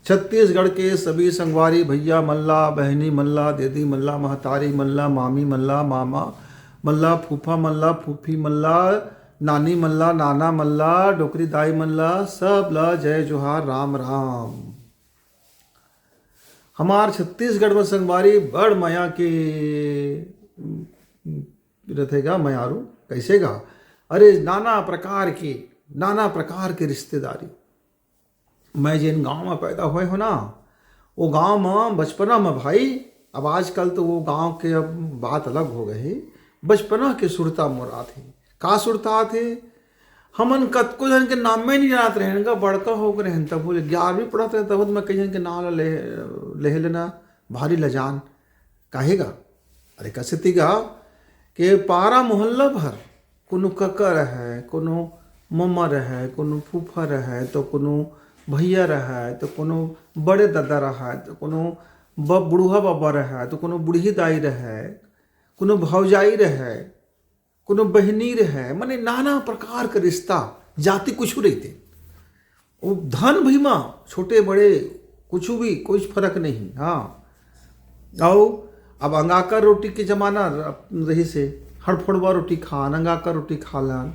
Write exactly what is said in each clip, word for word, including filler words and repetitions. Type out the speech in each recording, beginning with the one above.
छत्तीसगढ़ के सभी संगवारी भैया मन ला, बहिनी मन ला, दीदी मन ला, महतारी मन ला, मामी मन ला, मामा मन ला, फूफा मन ला, फूफी मन ला, नानी मन ला, नाना मन ला, डोकरी दाई मन ला, सब ला जय जोहार, राम राम। हमार छत्तीसगढ़ में संगवारी बड़ मया के रथे गा, मयारू कइसे गा? अरे, नाना प्रकार के, नाना प्रकार के रिश्तेदारी। मैं जेन गांव में पैदा होए हो ना, वो गांव में बचपना में भाई, अब आजकल तो वो गांव के अब बात अलग हो गए हे, बचपना के सुरता मोर आथे। का सुरता आथे? हमन कतको झन के नाम में नहीं जानत रहेन गा, बड़का हो गए रहेन तब, बोले ग्यारहवीं पढ़त रहे तब मैं कई झन के नाम ला ले, लेहे लेना भारी लजान। काहे गा? अरे कसेती गा के पारा मोहल्ला भर, कोनो कका रहे, कोनो ममा रहे, कोनो फूफा रहे, तो कोनो भैया रहे, तो कोनो बड़े दादा रहे, तो कोनो ब-, बुढ़वा बाबा रहे, तो कोनो बूढ़ी दाई रहे, कोनो भौजाई रहे, कोनो बहिनी रहे, माने नाना प्रकार के रिश्ता, जाति कुछु रहिथे। वो धन भी मा छोटे बड़े कुछु भी कोई फर्क नहीं। हाँ, अउ अब अंगाकर रोटी के जमाना र-, रहिसे, हड़फोड़वा रोटी खान, अंगाकर रोटी खालन,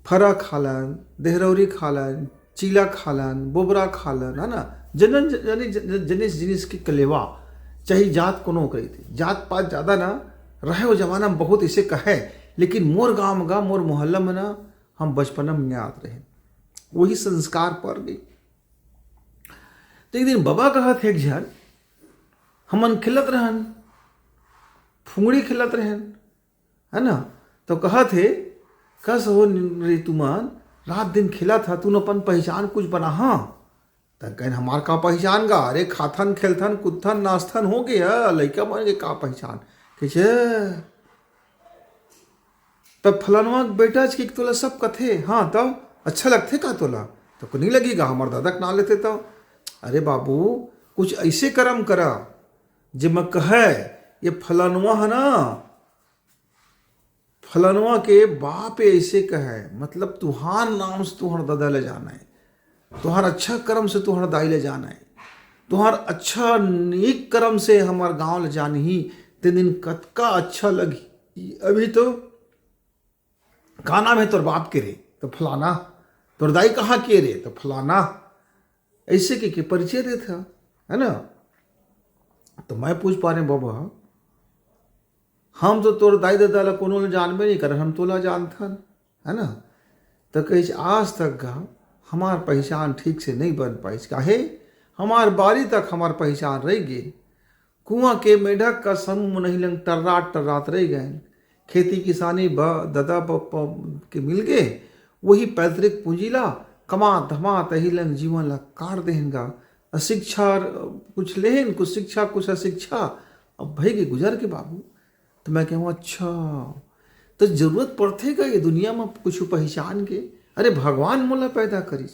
फरा खालन, देहरौरी खालन, चीला खालन, बोबरा खालन, है ना, जनन जनी जनिस जिनिस के कलेवा, चाहे जात कोनो कही थी, जात पात ज्यादा ना रहे वो जमाना में, बहुत इसे कहे। लेकिन मोर गांव में गा, मोर मोहल्ला में ना, हम बचपन में नहीं आत रहे, वही संस्कार पर गई। तो एक दिन बाबा कहत हे एक झन, हमन खेलत रहन, फुंगड़ी खेलत रहन, है ना? तो कहत हे, कस हो रे तुमन, रात दिन खेलत ह, तुन अपन पहचान कुछ बनाहा। त कहन, हमार का पहचान गा? अरे खाथन, खेलथन, कूदथन, नाचथन, हो गया, लइका मन के का पहचान? कइसे? तब फलनवा के बेटा च के तोला सब कथे, हाँ, तब अच्छा लगथे का तोला? तो नहीं लगी गा, हमार दादा के नाम लेथे तब। अरे बाबू, कुछ ऐसे कर्म करा, जे मैं कहे, ये फलनवा है ना, फलनवा के बाप ऐसे कहे, मतलब तुहार नाम से तुहार दादा ले जाना है, तुहार अच्छा कर्म से तुहार दाई ले जाना है, तुहार अच्छा नीक कर्म से हमार गांव ले जानी ही, ते दिन कतका अच्छा लगी। अभी तो का नाम है तोर बाप के रे? तो फलाना। तोर दाई कहाँ के रे? तो फलाना। ऐसे के, के परिचय देत ह, है ना? तो मैं पूछ पा रहे, बाबा, हम तो तोर दाई ददा ला कोनो ला जानबे नहीं करन, हम तोला जानथन, है ना? तो कहिस, आज तक गा हमार पहचान ठीक से नहीं बन पाइस। काहे? हमार बारी तक हमार पहचान रह गे। कुआं के मेढक का समूह मनही लंग टर्रात टर्रात रह गए। खेती किसानी ब ददा ब, ब, के मिल गए, वही पैतृक पूंजी ला कमा धमा तही लंग जीवन ला काट देहन गा। अशिक्षा कुछ लेहन, कुछ शिक्षा, कुछ अशिक्षा, अब भई के गुजर के बाबू। तो मैं कहूँ, अच्छा, तो जरूरत पड़थे का ये दुनिया में कुछ पहचान के? अरे भगवान मोला पैदा करिस,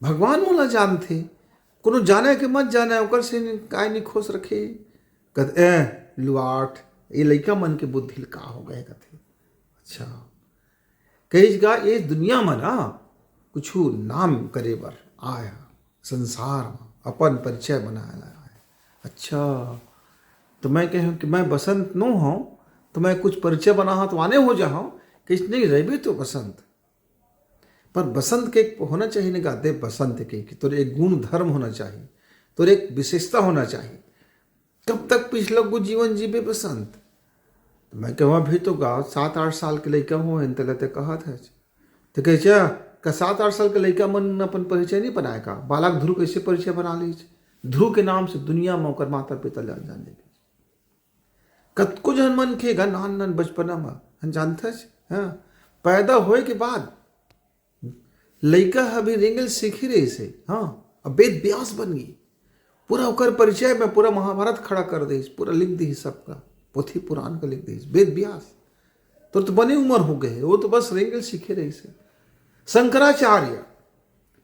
भगवान मोला जानथे, कोनो जाने के मत जाने, ओकर से नि-, काय नहीं खोस रखे। कत ए लुआठ, ये लइका मन के बुद्धि ल का हो गए कथे। अच्छा, कहिस गा ये दुनिया में ना कुछ नाम करे बर आया, संसार में अपन परिचय बनाए ला आया। अच्छा, तो मैं कहूँ कि मैं बसंत नो हूँ, तो मैं कुछ परिचय बनाहा तो आने हो जाहा। कहिस नहीं, रहबे तो बसंत, पर बसंत के एक होना चाहिए ना, गाते बसंत के, कि तोर एक गुण धर्म होना चाहिए, तोर एक विशेषता होना चाहिए। कब तक पिछला को जीवन जीबे बसंत? तो मैं कहूँ, अभी तो गा सात आठ साल के लइका हो, इन तले ते कहत है। तो कहे, "अच्छा, का सात आठ साल के लइका मन अपन परिचय नहीं बनाए का? बालक ध्रुव कैसे परिचय बना लीज? ध्रुव के नाम से दुनिया में ओकर माता पिता जान जाने।" कतको झन मनखे गा नान नान बचपना म, हम जानथस, हाँ, पैदा होए के बाद लइका ह अभी रेंगल सीखे रहिस हे, हाँ, अब वेद व्यास बन गई। पूरा ओकर परिचय में पूरा महाभारत खड़ा कर देहिस, पूरा लिख देहिस सबका, पोथी पुराण का लिख देहिस, वेद व्यास। तोर तो बने उम्र हो गए हे, वो तो बस रेंगल सीखे रहिस हे। शंकराचार्य,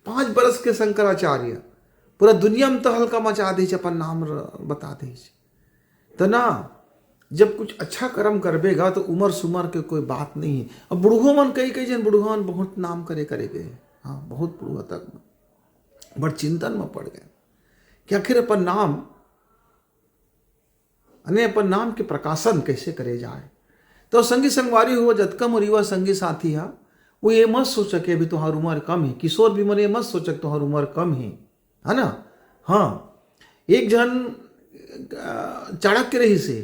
पाँच बरस के शंकराचार्य, पूरा दुनिया में तहलका मचा देहिस, अपन नाम र-, बता देहिस। त ना, जब कुछ अच्छा कर्म करबे गा, तो उमर सुमर के कोई बात नहीं है। अब बुढ़ुआ मन, कई कई जन बुढ़ुआ मन बहुत नाम करे करे गए, हाँ, बहुत बुढ़ुआ तक में बड़ चिंतन में पड़ गए। कि आखिर अपन नाम, यानी अपन नाम के प्रकाशन कैसे करे जाए। तो संगी संगवारी हो, जतका मोर युवा संगी साथी हा, वो ये मत सोचा कि अभी तुहार उम्र कम है। किशोर भी मन ये मत सोचा कि तुहार उम्र कम है, है ना? हाँ, एक झन अ, चाणक्य रहिस हे,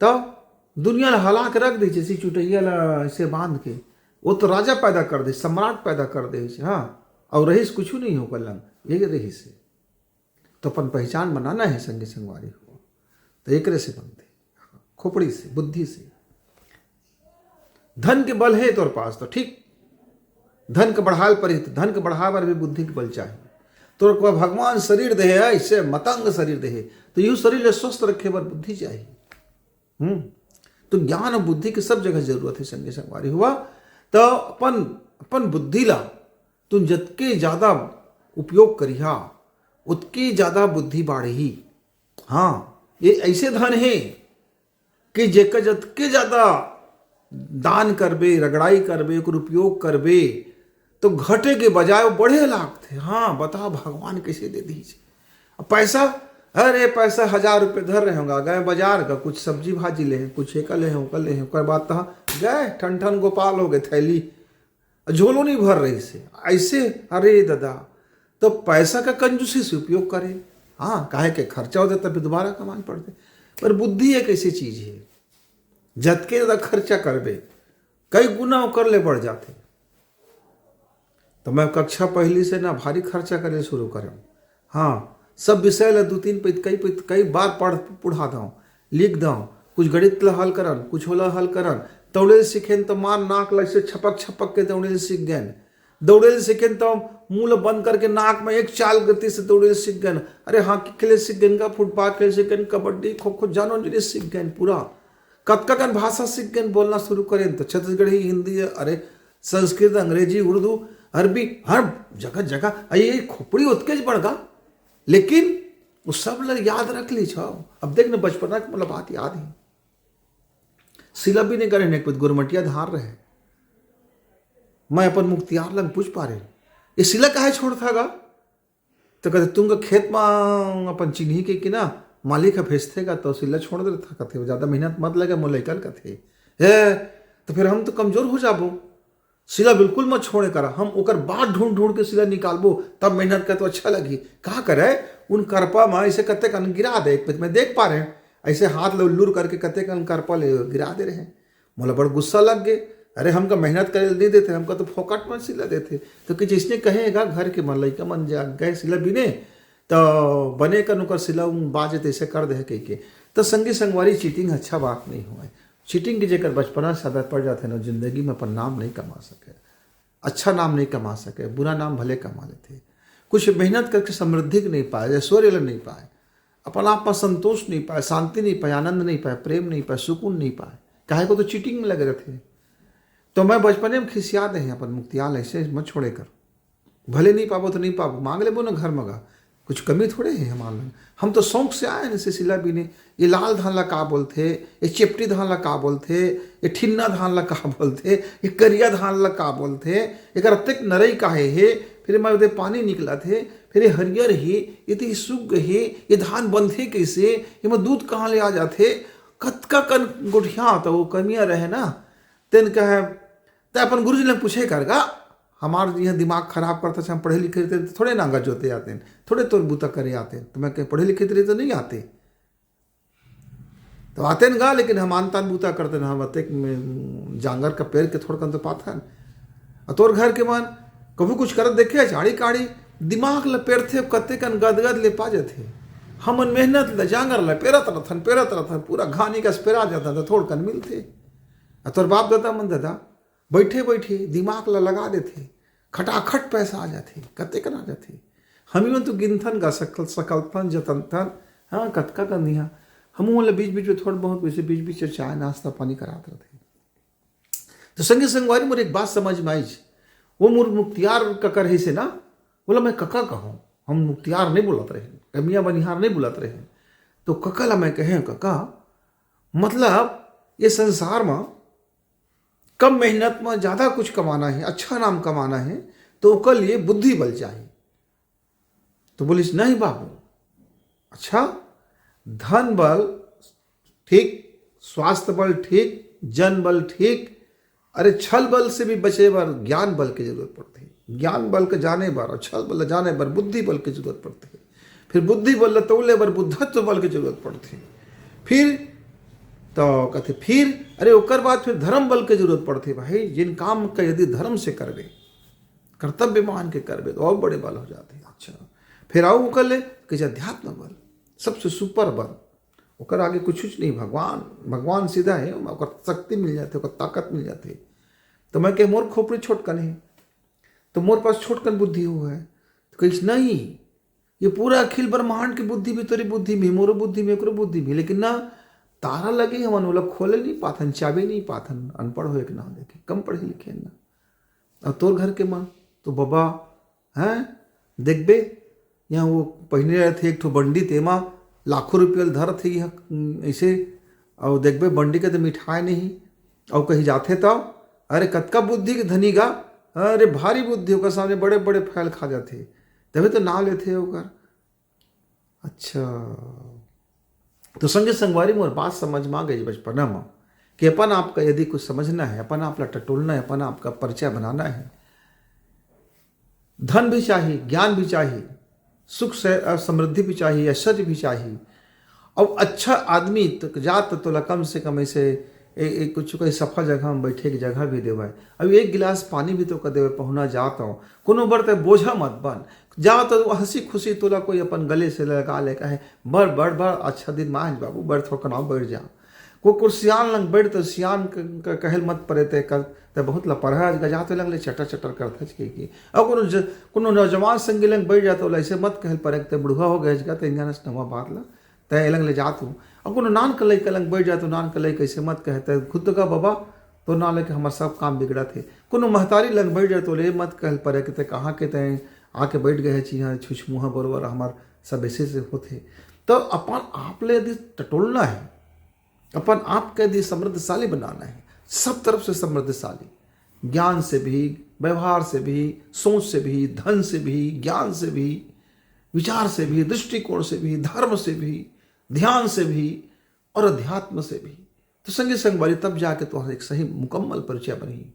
तब दुनिया ला हला के रख दे, जैसे चुटैया ला ऐसे बांध के। वो तो राजा पैदा कर दे, सम्राट पैदा कर दे, हाँ, और रहिस कुछ नहीं हो पलंग, ये रहिस हे। तो अपन पहचान बनाना है संगी संगवारी हो, तो एकरे से बनते, खोपड़ी से, बुद्धि से। धन के बल हे तोर पास तो ठीक, धन के बढ़ाल पर ही, धन के बढ़ाए बर भी बुद्धि के बल चाही। तोर को भगवान शरीर देहे है, ऐसे मतंग शरीर देहे, तो यू शरीर ले स्वस्थ रखे बर बुद्धि चाही। हम्म, तो ज्ञान और बुद्धि के सब जगह जरूरत है संगी संगवारी हुआ। तो अपन, अपन बुद्धि ला तुम जतके ज्यादा उपयोग करिहा, उतके ज्यादा बुद्धि बाढ़ही। हाँ, ये ऐसे धन हे कि जेकर जतके ज्यादा दान करबे, रगड़ाई करबे, ओकर उपयोग करबे, तो घटे के बजाय वो बढ़े लागथे। हाँ, बताओ भगवान कैसे दे दीजिए। अब पैसा, अरे पैसा हजार रुपये धर रहे होंगे, गए बाजार का कुछ सब्जी भाजी ले, कुछ एकर ले, ओकर ले, ओकर बाद तहाँ गए ठन ठन गोपाल हो गए, थैली झोलो नहीं भर रहिस हे। ऐसे, अरे दादा, तो पैसा का कंजूसी से उपयोग करे। हाँ, काहे के खर्चा होथे तब दोबारा कमाए पड़थे। पर बुद्धि एक ऐसी चीज है, जतके ज्यादा खर्चा करबे, कई गुना ओकर ले बढ़ जाथे। तो मैं कक्षा पहली से ना भारी खर्चा करे शुरू करें। हाँ, सब विषय ला दू तीन पइत, कई पइत, कई बार पढ़, पढ़ा दऊं, लिख दऊं, कुछ गणित ला हल करन, कुछ ओला हल करन। दौड़े सीखेन तो मार नाक ला ऐसे छपक छपक के दौड़े सीख गए। दौड़े सीखेन तो मुंह ला बंद करके नाक में एक चाल गति से दौड़े सीख गए। अरे हाँ, खेले सीख गए का, फुटबॉल खेले सीख गए, कबड्डी, खो खो, जानो जिनिस सीख गए पूरा। कतका कन भाषा सीख गए, बोलना शुरू करें तो छत्तीसगढ़ी, हिंदी, अरे संस्कृत, अंग्रेजी, उर्दू, अरबी, हर जगह जगह। अरे ये खोपड़ी ओतकेच बढ़ गा, लेकिन वो सब ला याद रख ली छो। अब देख ना, बचपना के मोला बात याद है। सिला बिने करे ने कुछ गुरमटिया धार रहे। मैं अपन मुक्तियार लंग पूछ पा रहे, ये सिला काहे छोड़ता गा? तो कहते, तुम का खेत में अपन चिन्ही के कि ना, मालिक ह भेजथे गा, तो सिला छोड़ देता, कहते, ज्यादा मेहनत मत लगे, मोर लइका ल कहते। ए, तो फिर हम तो कमजोर हो जाबो। सिला बिल्कुल मत छोड़े करा, हम ओकर बाद ढूंढ ढूंढ के सिला निकालबो, तब मेहनत करे तो अच्छा लगही। का करे, उन करपा में ऐसे कते कन गिरा दे, मैं देख पा रहे हैं, ऐसे हाथ ले उल्लूर करके कते कन करपा ले गिरा दे रहे हैं। मोला बड़ गुस्सा लग गे। अरे, हमका मेहनत करे ल नहीं देते, हमका तो फोकट में सिला देते। तो कि जिसने कहेगा घर के मन, लइका मन जा गए सिला बिने, तो बने कन ओकर सिला उन बाजे तैसे कर दे कह के। तो संगी संगवारी, चीटिंग अच्छा बात नहीं हुआ है। चीटिंग की जेकर बचपना से आदत पड़ जाते ना, जिंदगी में अपन नाम नहीं कमा सके, अच्छा नाम नहीं कमा सके, बुरा नाम भले कमा लेते। कुछ मेहनत करके समृद्धि के नहीं पाए, ऐश्वर्य ल नहीं पाए, अपन आप में संतोष नहीं पाए, शांति नहीं पाए, आनंद नहीं पाए, प्रेम नहीं पाए, सुकून नहीं पाए, काहे को तो चीटिंग में लगे रहते। तो मैं बचपने में खिसिया दे हैं अपन मुक्तियाल, ऐसे मत छोड़े कर। भले नहीं पाबो तो नहीं पाबो, मांग लेबो ना घर में गा, कुछ कमी थोड़े है हमार लंग। हम तो शौक से आए हैं सिला बिने। ये लाल धान ला का बोलथे, ये चेपटी धान ला का बोलथे, ये ठिन्ना धान ला का बोलथे, ये करिया धान ला का बोलथे, एकर अतेक नरई काहे हे, फिर मैं ओदे पानी निकलत हे, फिर ये हरियर हे, ये तो ये सुख हे, ये धान बनथे कैसे, ये में दूध कहाँ ले आ जाथे, कतका कन गोठिया तो वो कमिया रहे ना। तेन कहे, तै अपन गुरुजी ले पूछे कर गा, हमार यहाँ दिमाग खराब करता छे, हम पढ़े लिखे रहते तो थोड़े नांगर जोते आते हैं, थोड़े तोर बूता करे आते हैं। तो मैं कहे, पढ़े लिखे रहे तो नहीं आते, तो आते न गा, लेकिन हम आन तान बूता करते न, हम अतेक में जांगर का पेड़ के थोड़कन तो पाथन। अ तोर घर के मन कभू कुछ करत देखे, झाड़ी काढ़ी, दिमाग ल पेरथे, कतेकन गदगद ले पा जथे। हमन मेहनत ल, जांगर ल पेरत रथन, पेरत रथन, पूरा घानी कस पेरा जाथन, त थोड़कन मिलथे। अ तोर बाप दादा मन दादा, बइठे बइठे दिमाग ल लगा देथे, खटाखट पैसा आ जाथे। कतेकन आ जाथे, हमी मन तो गिनथन गा, सकल सकलथन जतनथन। हाँ, कतका कन दिहा, हमू मन ल बीच बीच में थोड़ बहुत वैसे बीच बीच में चाय नाश्ता पानी करात रथे। तो संगी संगवारी, मोर एक बात समझ में आइच, वो मोर मुक्तियार कका रहिसे ना, बोला मैं कका कहूँ, हम मुक्तियार नहीं बोलत रहे, कमिया बनिहार नहीं बोलत रहे। तो कका ला मैं कहे, कका, मतलब ये संसार में कम मेहनत में ज्यादा कुछ कमाना है, अच्छा नाम कमाना है, तो ओकर लिए बुद्धि बल चाहिए। तो बोलिस, नहीं बाबू, अच्छा, धन बल ठीक, स्वास्थ्य बल ठीक, जन बल ठीक, अरे, छल बल से भी बचे बर ज्ञान बल के जरूरत पड़थे। ज्ञान बल के जाने बर और छल बल जाने बर बुद्धि बल के जरूरत पड़थे। फिर बुद्धि बल ल तौले बर बुद्धत्व बल के जरूरत पड़थे। फिर तो कहथे, फिर अरे, ओकर बाद फिर धर्म बल के जरूरत पड़थे। भाई, जिन काम का यदि धर्म से करबे, कर्तव्य मान के करबे, तो और बड़े बल हो जाथे। अच्छा, फिर आओ ओकर ले, कहिथे अध्यात्म बल, सबसे सुपर बल, ओकर आगे कुछ नहीं। भगवान, भगवान सीधा है, ओकर शक्ति मिल जाथे, ओकर ताकत मिल जाथे। तो मैं कहे, मोर खोपड़ी छोटकन है, तो मोर पास छोटकन बुद्धि हो है। तो कहिस, नहीं, ये पूरा अखिल ब्रह्मांड की बुद्धि भी तोरी बुद्धि में, मोरो बुद्धि में, ओकरो बुद्धि में, लेकिन ना, तारा लगे हमन ओला खोले नहीं पाथन, चाबी नहीं पाथन, अनपढ़ हो एक ना, देखे कम पढ़े लिखे ना। और तोर घर के मन तो बबा हैं, देखबे, यहाँ वो पहिने रहिथे एक ठो बंडी, तेमा लाखों रुपया ल धरथे, यहाँ ऐसे, और देखबे बंडी के तो मिठाय नहीं, और कहीं जाथे तो, अरे, कतका बुद्धि के धनी गा, अरे, भारी बुद्धि, ओकर सामने बड़े बड़े फैल खा जाथे, तभी तो नाव लेथे ओकर। अच्छा, तो संगी संगवारी, मोर बात समझ में आ गई बचपना में, कि अपन आपका यदि कुछ समझना है, अपन आप ला टटोलना है, अपन आपका परिचय बनाना है, धन भी चाहिए, ज्ञान भी चाहिए, सुख से, अ, समृद्धि भी चाहिए, ऐश्वर्य भी चाहिए। अब अच्छा आदमी तो जात तोला कम से कम ऐसे ए, ए, कुछ कोई सफा जगह में बैठे की जगह भी देवे। अब एक गिलास पानी भी तो कर देवे, पहुना जात हो, कोनो बर ते बोझा मत बन। जात हो हंसी खुशी तोला कोई अपन गले से लगा ले, कहे, "बड़, बड़, बड़ अच्छा दिन मांझ बाबू, बड़ थोड़ा कनाव बैठ जा।" को कुर्सियान लंग बैठ तो सियान क-, क-, कहल मत परे ते कर, ते बहुत लपरहा आज गजात लंग ले चटर चटर करत हच के की। अब कोनो ज-, कोनो नौजवान संगी लंग बैठ जात, ओला ऐसे मत कहल परे ते बुढ़वा हो गए का, ते इंजानस नवा बात ला, ते एलंग ले जात हूँ। अब कोनो नान कलई कलंग बैठ जात, नान कलई कैसे मत कहे, ते खुद तो का, "बाबा, तो ना लेके हमार सब काम बिगड़त हे।" कोनो महतारी लंग बैठ जात, ओले मत कहल परे कि ते कहाँ के, ते आके बैठ गए हे, चीहा छुछमुहा बरोबर हमार सब ऐसे से होत हे। तो अपन आप ले यदि टटोलना है, अपन आप के यदि समृद्धशाली बनाना है, सब तरफ से समृद्धशाली, ज्ञान से भी, व्यवहार से भी, सोच से भी, धन से भी, ज्ञान से भी, विचार से भी, दृष्टिकोण से भी, धर्म से भी, ध्यान से भी और अध्यात्म से भी, तो संगी संगवारी, तब जाके तो एक सही मुकम्मल परिचय बनही।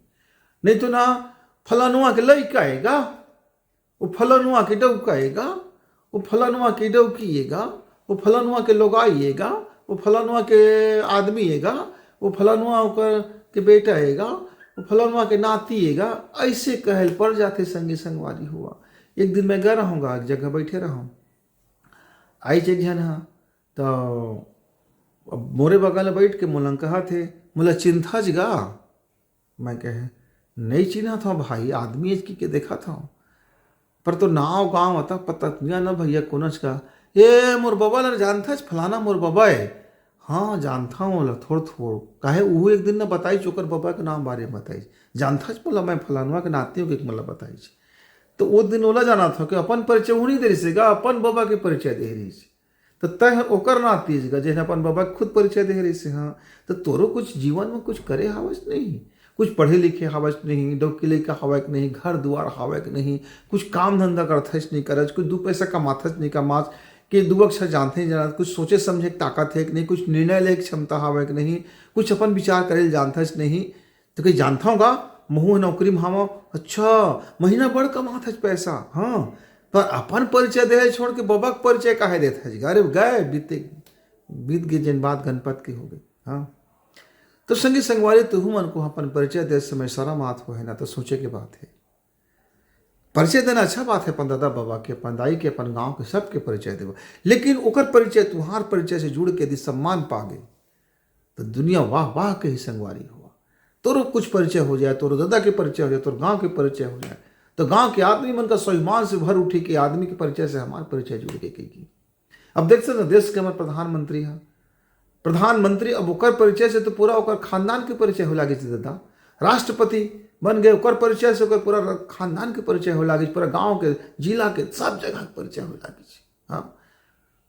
नहीं तो ना, फलानुआ के लइका एगा, वो फलानुआ के डौका एगा, वो फलानुआ के डौकी एगा, वो फलानुआ के लोगाई एगा, वो फलानुआ के आदमी एगा, वो फलानुआ ओकर के बेटा एगा, वो फलानुआ के नाती एगा, ऐसे कहल पड़ जाथे संगी संगवारी हुआ। एक दिन मैं गए रहूँगा, एक जगह बैठे रहूँ, आइच एक झन हा, तो अब मोरे बगल में बैठ के मोला कहत हे, "मोला चिन्हथस गा?" मैं कहे, "नहीं चिन्हत हूँ भाई, आदमी एच की के देखत हूँ, पर तो नाव गाँव अतक पता तुझा ना भैया कोनच का।" "ए मोर बबा ला जानथस, फलाना मोर बबा है।" "हाँ जानता हूँ ओला थोड़ थोड़।" काहे उहू एक दिन ना बताइच ओकर बबा के नाम बारे में बताइच, "जानथस मोला, मैं फलानवा के नाती हूँ," के मोला बताइच। तो वो दिन ओला जानत हूँ कि अपन परिचय उहू नहीं दे रहिस गा, अपन बबा के परिचय दे रहिस। तो तय ह ओकर नाती गा, जेन अपन बबा के खुद परिचय दे रहिस। हाँ, तो तोरो कुछ जीवन में कुछ करे हावस नहीं, कुछ पढ़े लिखे हावस नहीं, डौकी लइका हावय कि नहीं, घर दुआर हावय कि नहीं, कुछ काम धंधा करथस नहीं करस, कुछ दू पैसा कमाथस नहीं कमास, कि दू अक्षर जानथे नहीं जानत, कुछ सोचे समझे के ताकत है कि नहीं, कुछ निर्णय ले के क्षमता हावय कि नहीं, कुछ अपन विचार करे ल जानथस नहीं। तो कहीं जानता हूँ गा, महू ह नौकरी में हावं। अच्छा, महीना बड़ कमाथस पैसा, हाँ, पर अपन परिचय दे छोड़ के बबा के परिचय काहे देत हस? अरे गए बीते, बीत गए जिन बात गणपत के हो गए। हाँ, तो संगी संगवारी, तुहू मन को अपन परिचय दे समय शरम आत हो है ना, तो सोचे के बात है। परिचय देना अच्छा बात है, अपन दादा बाबा के, अपन दाई के, अपन गांव के, सबके परिचय देवा, लेकिन ओकर परिचय तुहार परिचय से जुड़ के यदि सम्मान पा गए, तो दुनिया वाह वाह के ही संगवारी हुआ। तोरो कुछ परिचय हो जाए, तोरो दादा के परिचय हो जाए, तोरो गांव के परिचय हो जाए, तो गांव के आदमी मन का स्वाभिमान से भर उठी कि आदमी के परिचय से हमार परिचय जुड़ के कही। अब देख सकते, देश के हमारे प्रधानमंत्री हैं, प्रधानमंत्री, अब ओकर परिचय से तो पूरा ओकर खानदान के परिचय हो लागे दादा। राष्ट्रपति बन गए, ओकर परिचय से ओकर पूरा खानदान के परिचय हो लागे, पूरा गांव के, जिला के, सब जगह के परिचय हो लागे। हाँ,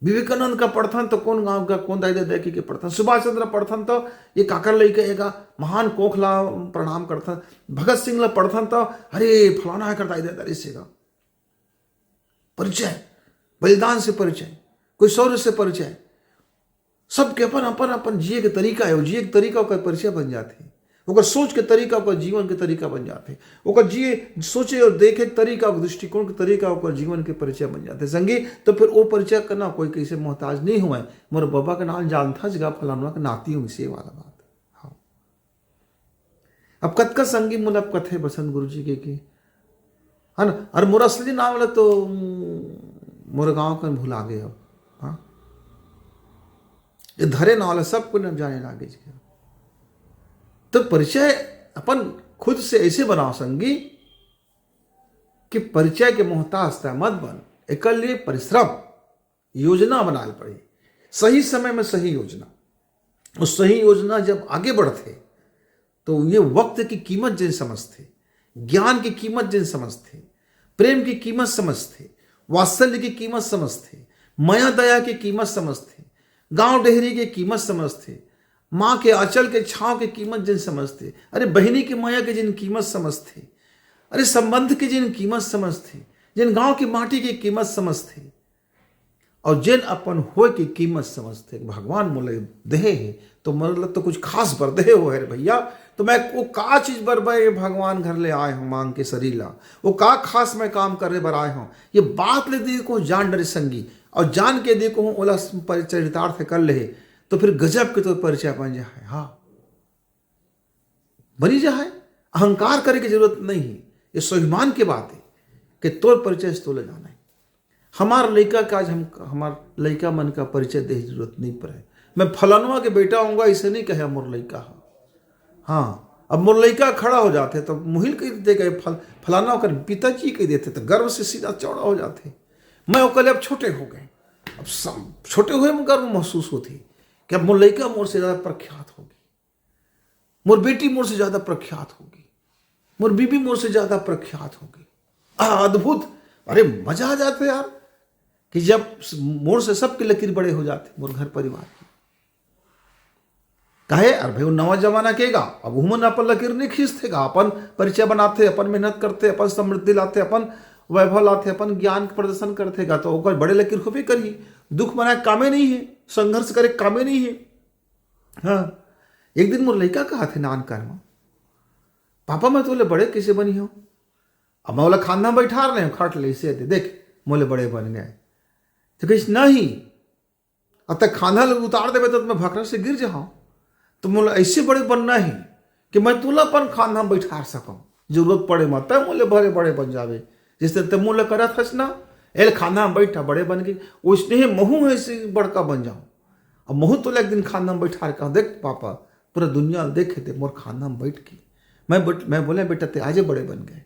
विवेकानंद का पढ़थन तो कौन गांव का, कौन दाई ददा के, के पढ़थन, सुभाष चंद्र पढ़थन तो ये काकर लइका एगा, महान कोख ला प्रणाम करथन। भगत सिंह ला पढ़थन तो अरे फलाना एकर दाई ददा रिहिस गा। परिचय, बलिदान से परिचय। कोई शौर्य से परिचय। सबके अपन, अपन, अपन जिए के तरीका हे, अउ जिए के तरीका ओकर परिचय बन जाथे, ओकर सोच के तरीका ओकर जीवन के तरीका बन जाथे, ओकर जिए, सोचे अउ देखे के तरीका, ओकर दृष्टिकोण के तरीका ओकर जीवन के परिचय बन जाथे संगी। तो फिर वो परिचय करना कोई कइसे मोहताज नहीं होवय। मोर बबा के नाम जानथस गा, फलानवा के नाती हूँ, से वाला बात। हाँ। अब कतका संगी मोला अब कथे बसंत गुरु जी के, के, है ना? अउ मोर असली नाम ला तो, उम, मोर गाँव कन भुला गे अब। हाँ, ये धरे नाम ला सब कोई अब जाने लागे जी। तो परिचय अपन खुद से ऐसे बनाओ संगी कि परिचय के मोहताज तै मत बन। एकर लिए परिश्रम, योजना बनाए पड़ी, सही समय में सही योजना। और सही योजना जब आगे बढ़थे, तो ये वक्त की कीमत जिन समझथे, ज्ञान की कीमत जिन समझथे, प्रेम की कीमत समझथे, वात्सल्य की कीमत समझथे, मया दया की कीमत समझथे, गांव डेहरी की कीमत समझथे, माँ के आंचल के छांव की कीमत जिन समझथे, अरे बहिनी की मया की जिन कीमत समझथे, अरे संबंध की जिन कीमत समझथे, जिन गांव की माटी की कीमत समझथे, अउ जेन अपन होय के कीमत समझथे, भगवान मोला देहे हे, तो मोला तो कुछ खास बर देहे हो हे रे भैया। तो मैं वो का चीज बर मैं भगवान घर ले आए हूँ मांग के शरीर ला, वो का खास मैं काम करे बर आए हूँ, ये बात ले दे को जान डरे संगी। अउ जान के दे को ओला पर-, चरितार्थ कर ले, तो फिर गजब के तो परिचय बन जाए। हाँ, बनी जाए, अहंकार करे के जरूरत नहीं हे, ये स्वाभिमान के बात हे कि तोर परिचय से तोला जाना हे। हमार लइका का आज हम, हमार लइका मन का परिचय देहे जरूरत नहीं पड़े। मैं फलानवा के बेटा हूँगा, ऐसे नहीं कहे मोर लइका हा। हाँ, अब मोर लइका खड़ा हो जाथे तो मुहिल कह देथे कि फल-, फलाना ओकर पिताजी कह देथे तो गर्व से सीना चौड़ा हो जाथे। मैं ओकर ले अब छोटे हो गए, अब सब छोटे हुए में गर्व महसूस होथे कि अब मोर लइका मोर से ज्यादा प्रख्यात होगे, मोर बेटी मोर से ज्यादा प्रख्यात होगे, मोर बीबी मोर से ज्यादा प्रख्यात होगे। आ, अद्भुत, अरे मजा आ जाथे यार कि जब स-, मोर से सबके लकीर बड़े हो जाथे, मोर घर परिवार के। काहे? अरे भाई, वो नवा जमाना के गा, अब उमन अपन लकीर नहीं खींचथे गा, अपन परिचय बनाथे, अपन मेहनत करथे, अपन समृद्धि लाथे, अपन वैभव लाथे, अपन ज्ञान के प्रदर्शन करथे गा, तो ओकर बड़े लकीर होबे करही। दुख मनाए कामे नहीं हे, संघर्ष करे कामे नहीं हे। हाँ, एक दिन मोर लइका कहा थे नान कर में, "पापा, मैं तोले बड़े कैसे बनी हूँ?" अब मैं ओला खांधा बैठा रहे हूँ, खट ले इसे दे, "देख, मोले बड़े बन गए।" तो कहिस, "नहीं, अब तक खांधा ले उतार देबे तो मैं भकरा से गिर जाऊँ, तो मोला ऐसे बड़े बनना ही कि मैं तोला अपन खांधा में बैठा सकूँ, जरूरत पड़े मत तब मोले बड़े बड़े बन जावे, जैसे ते मोले करत हस ना, एल खांधा में बैठा बड़े बन गए, वैसने ही महू है ऐसे बड़का बन जाऊँ।" अब महू तोला एक दिन खांधा में बैठा के कहूँ, "देख पापा, पूरा दुनिया देखे ते मोर खांधा में बैठ के।" मैं बट-, मैं बोले, "बेटा, ते आजे बड़े बन गए।"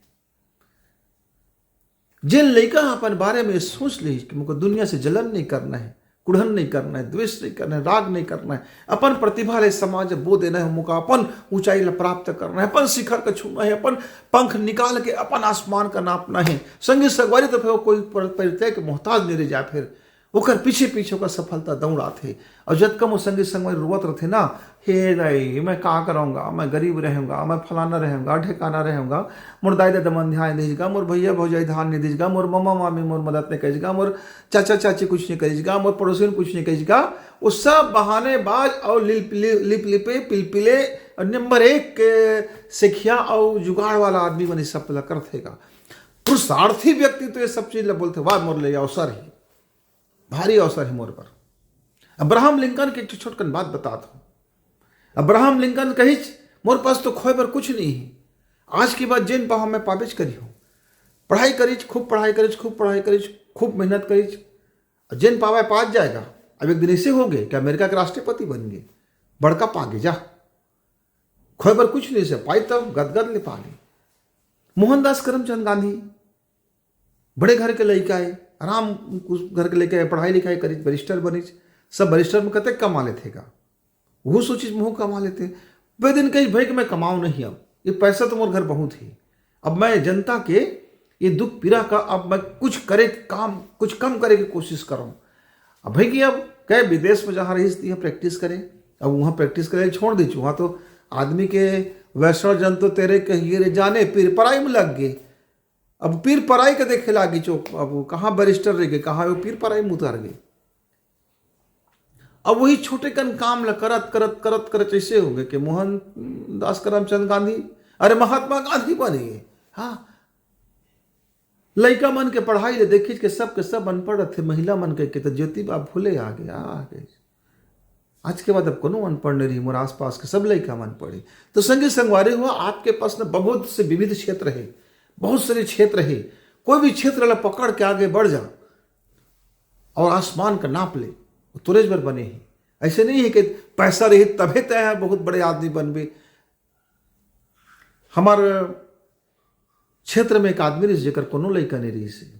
जेन लइका ह अपन बारे में सोच लिस कि मोके दुनिया से जलन नहीं करना है, कुढ़न नहीं करना है, द्वेष नहीं करना है, राग नहीं करना है, अपन प्रतिभा ले समाज बोध देना है, मोका अपन ऊंचाई ला प्राप्त करना है, अपन शिखर का छूना है, अपन पंख निकाल के अपन आसमान का नापना है, संगी संगवारी तो फिर वो कोई पर-, परिचय के मोहताज नहीं रह जाए, फिर ओकर पीछे पीछे ओकर सफलता दौड़ाथे। और जतका मोर संगी संगवारी रोवत रथे ना, "हे दाई, मैं का करूँगा, मैं गरीब रहूँगा, मैं फलाना रहूँगा, ढेकाना रहूँगा, मोर दाई ददा मन ध्यान नहीं दीजगा, मोर भैया भौजाई ध्यान नहीं दीजगा, मोर ममा मामी मोर मदद नहीं करीजगा, मोर चाचा चाची कुछ नहीं करीजगा, मोर पड़ोसी कुछ नहीं करीजगा।" वो सब बहानेबाज और लिप-, लिप-, लिपलिपे, पिलपिले और नंबर एक के सेखिया और जुगाड़ वाला आदमी बने सब ला करथेगा। पुरुषार्थी व्यक्ति तो ये सब चीज ला बोलथे, "वाह, मोर ले अवसर ही।" भारी अवसर है मोर पर। अब्राहम लिंकन के एक ठो छोटकन बात बतात हूँ। अब्राहम लिंकन कहिच, "मोर पास तो खोए बर कुछ नहीं है। आज के बाद जेन पाहूँ मैं पाबेच करी हूँ। पढ़ाई करिच, खूब पढ़ाई करिच, खूब पढ़ाई करिच, खूब मेहनत करिच। और जेन पावे पात जाएगा।" अब एक दिन ऐसे हो गए कि अमेरिका के राष्ट्रपति बन गए, बड़का पागे जा। खोए बर कुछ नहीं से पाई तब गदगद ले पागे। मोहनदास करमचंद गांधी बड़े घर के लइका हे, आराम घर के लइका हे, पढ़ाई लिखाई करिच, बैरिस्टर बनिच, सब बैरिस्टर में कतेक कमा लेथे का? वो सोचिच महू कमा लेथे। बे दिन कही, "भाई कि मैं कमाऊँ नहीं, अब ये पैसा तो मोर घर बहुत ही, अब मैं जनता के ये दुख पीड़ा का अब मैं कुछ करे काम, कुछ कम करे की कोशिश करूँ।" अब भाई कि अब कहे विदेश में जहाँ रहिस तिहाँ प्रैक्टिस करे, अब वहाँ प्रैक्टिस करे छोड़ दीच, वहाँ तो आदमी के वैष्णव जन तो तेरे कहिए रे जाने पीर पराई में लग गए। अब पीर पराई के देखे लागी चो, अब वो कहाँ बैरिस्टर रह गए, कहाँ वो पीर पराई में उतर गए। अब वही छोटे कन काम ल करत करत करत करत ऐसे हो गए कि मोहन दास करमचंद गांधी, अरे, महात्मा गांधी बन गए। हाँ, लइका मन के पढ़ाई ले देखिस के सब के सब अनपढ़ रथे, महिला मन के, के त ज्योतिबा फुले आ गए, आ गए। आज के बाद अब कोनो अनपढ़ नहीं रही, मोर आसपास के सब लइका मन पढ़े। तो संगी संगवारी हो, आपके पास न बहुत से विविध क्षेत्र है, बहुत सारे क्षेत्र है। कोई भी क्षेत्र ला पकड़ के आगे बढ़ जा और आसमान का नाप ले, वो तोरेज बर बने ही। ऐसे नहीं है कि पैसा रही तभे तय है बहुत बड़े आदमी बनबे। हमारे क्षेत्र में एक आदमी रहिस, जेकर कोनो लइका नहीं रहिस हे।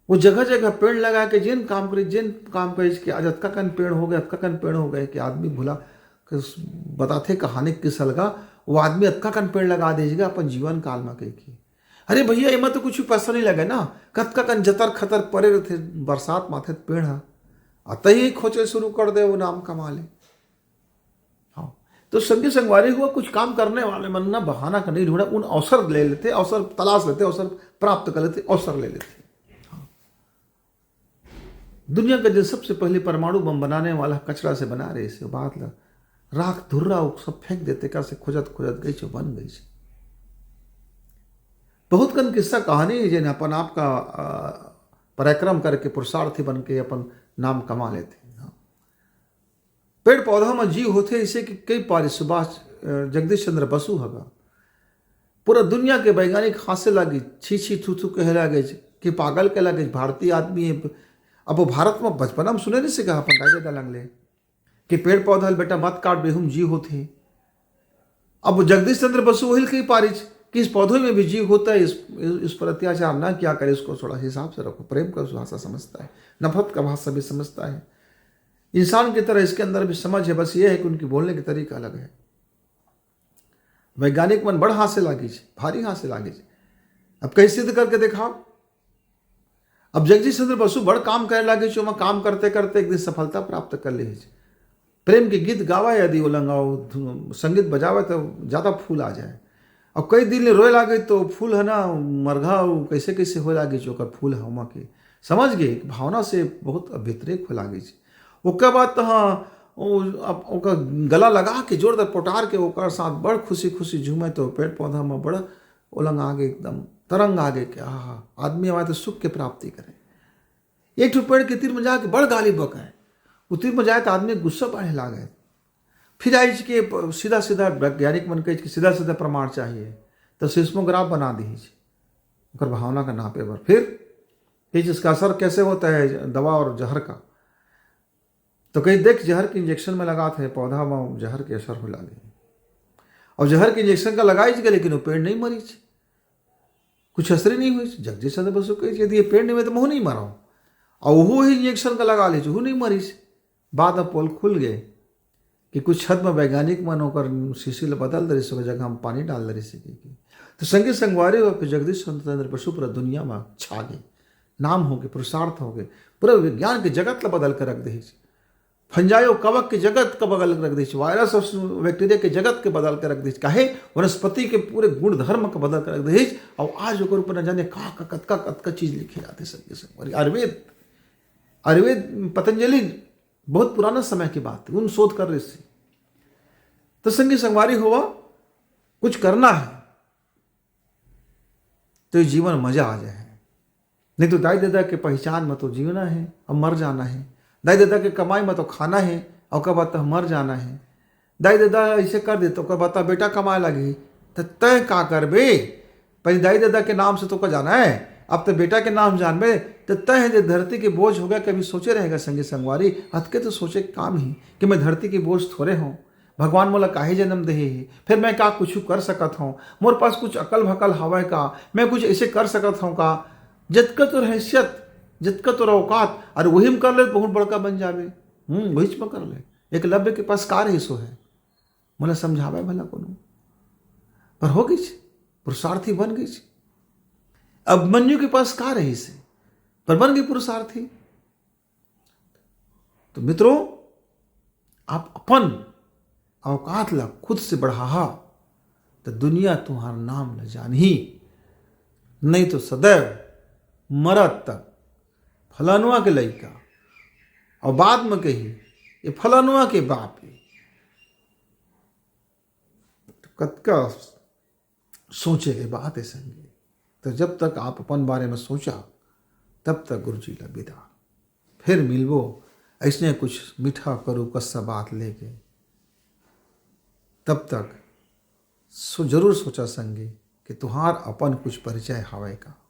वो जगह जगह पेड़ लगा के जेन काम करे, जेन काम करे, इसके आज अतका कन पेड़ हो गए, अतका कन पेड़ हो गए कि आदमी भुला के उस-, बताथे कहानी किस अलगा, वो आदमी अतका कन पेड़ लगा दे जगह अपन जीवन काल में कह के। अरे भैया, एमा तो कुछ पैसा नहीं लगे ना, कतका कन जतर खतर परे रहथे, बरसात माथे पेड़ ह अतही खोचे शुरू कर दे, वो नाम कमा ले। हाँ, तो संगी संगवारी हुआ, कुछ काम करने वाले मन ना बहाना का नहीं ढूंढा, उन अवसर ले लेते, अवसर तलाश लेते, अवसर प्राप्त कर लेते, अवसर ले लेते। हाँ। दुनिया का जो सबसे पहले परमाणु बम बनाने वाला कचरा से बना रहे इसे बात ला, राख धुर्रा वो सब फेंक देते, कैसे खोजत खोजत गई छो, बन गई छो। बहुत कन किस्सा कहानी है, जेन अपन आप का, आ, पराक्रम करके पुरुषार्थी बन के अपन नाम कमा लेते हैं। हाँ। पेड़ पौधा में जीव होथे, इसे कि कई पारी सुभाष, अ, जगदीश चंद्र बसु हगा। पूरा दुनिया के वैज्ञानिक हांसे लागे, छी छी थू थू कहे लागे कि पागल के लागे, भारतीय आदमी है। अब वो भारत में बचपना में सुने नहीं सीखा अपन दाई ददा लंग ले कि पेड़ पौधा ल बेटा मत काट, बेहू म जीव होथे। अब वो जगदीश चंद्र बसु वही कही पारिच कि इस पौधों में भी जीव होता है, इस, इस पर अत्याचार ना किया करे, इसको थोड़ा हिसाब से रखो। प्रेम का भाषा समझता है, नफरत का भाषा भी समझता है। इंसान की तरह इसके अंदर भी समझ है, बस ये है कि उनकी बोलने का तरीका अलग है। वैज्ञानिक मन बड़ हांसे लागिच, भारी हांसे लागिच। अब कहीं सिद्ध करके दिखाओ। अब जगदीश चंद्र बसु बड़ काम करे लागिच, ओमा काम करते करते एक दिन सफलता प्राप्त कर लेहिच। प्रेम के गीत गावा यदि वो लंगाओ, धु-, संगीत बजावे तो ज्यादा फूल आ जाए। अब कई दिन ले रोए लागे तो फूल है ना, मरघा वो कैसे कैसे हो लागिच ओकर फूल है ओमा के। समझ गए, भावना से बहुत व्यतिरेक हो लागिच। ओकर बाद तो हाँ, ओ, अब ओकर गला लगा के जोरदार पोटार के ओकर साथ बड़ खुशी खुशी झूमे तो पेड़ पौधा में बड़ ओलंग आगे एकदम तरंग आगे के आहा, आदमी हमारे तो सुख के प्राप्ति करे। एक ठो पेड़ के तीर में जाके बड़ गाली बकाए, वो तीर में जाए तो आदमी के गुस्सा बढ़े लागे। फिर आई के प-, सीधा सीधा वैज्ञानिक मन के कि सीधा सीधा प्रमाण चाहिए, तो सिस्मोग्राफ बना दी ओकर भावना का नापे बर। फिर ये चीज का असर कैसे होता है दवा और जहर का, तो कहीं देख जहर के इंजेक्शन में लगा थे पौधा में जहर के असर हो लागे। और जहर के इंजेक्शन का लगाई गए लेकिन वो पेड़ नहीं मरीच, कुछ असर ही नहीं हुई। जगदीश चंद्र बसु कही यदि ये पेड़ नहीं हुए तो महू नहीं मराऊं। और वो ही इंजेक्शन का लगा लीजिए, वो नहीं मरीच। बाद में पोल खुल गए कि कुछ हद में वैज्ञानिक मन ओकर शीशी ल बदल दे रहिस, ओकर जगह में पानी डाल दे रहिस। तो संगी संगवारी हो कि जगदीश चंद्र बसु पूरा दुनिया में छा गए, नाम हो गए, पुरुषार्थ हो गए, पूरा विज्ञान के जगत ल बदल के रख दे। फंजाई और कवक के जगत के बदल के रख दे, वायरस और बैक्टीरिया के जगत के बदल के रख दे, काहे वनस्पति के पूरे गुण धर्म के बदल के रख दे। और आज ओकर ऊपर न जाने का, का कतका कतका चीज लिखे जाते संगी संगवारी। आयुर्वेद, आयुर्वेद पतंजलि बहुत पुराना समय की बात है, उन शोध कर रहे थे। तो संगी संगवारी हुआ, कुछ करना है तो ये जीवन मजा आ जाए, नहीं तो दाई ददा के पहचान में तो जीवना है, अब मर जाना है। दाई ददा के कमाई में तो खाना है, और ओकर बाद तो मर जाना है। दाई ददा ऐसे कर दे तो ओकर बाद तो बेटा कमाए लगी, तो तय का करबे? पहले दाई ददा के नाम से तो का जाना है, अब तो बेटा के नाम जानबे, तो तय है जे धरती के बोझ हो गया। कभी सोचे रहेगा संगी संगवारी, अतके तो सोचे के काम ही कि मैं धरती के बोझ थोड़े हूँ, भगवान मोला काहे जन्म देहे हे, फिर मैं का कुछ कर सकत हूँ, मोर पास कुछ अकल भकल हवय का, मैं कुछ ऐसे कर सकत हूँ का? जतका तोर हैसियत, जतका तोर औकात, अरे वही में कर ले, बहुत बड़का बन जाबे। हम्म, वही में कर ले। एकलव्य के पास का रहिस हे, मोला समझावे भला कोनो, पर हो गइस, पुरुषार्थी बन गइस। अभिमन्यु के पास का रहिस हे, पर बन गए पुरुषार्थी। तो मित्रों, आप अपन औकात ला खुद से बढ़ाहा, तो दुनिया तुम्हार नाम ला जानही। नहीं तो सदैव मरत तक फलानुआ के लइका, अउ बाद म कही, "ये फलानुआ के बाप हे।" तो कतका सोचे के बात हे संगी। तो जब तक आप अपन बारे म सोचा, तब तक गुरुजी ला बिदा। फिर मिलबो अइसने कुछ मीठा करू कस्सा बात लेके। तब तक सो-, जरूर सोचा संगी कि तुहार अपन कुछ परिचय हावय का।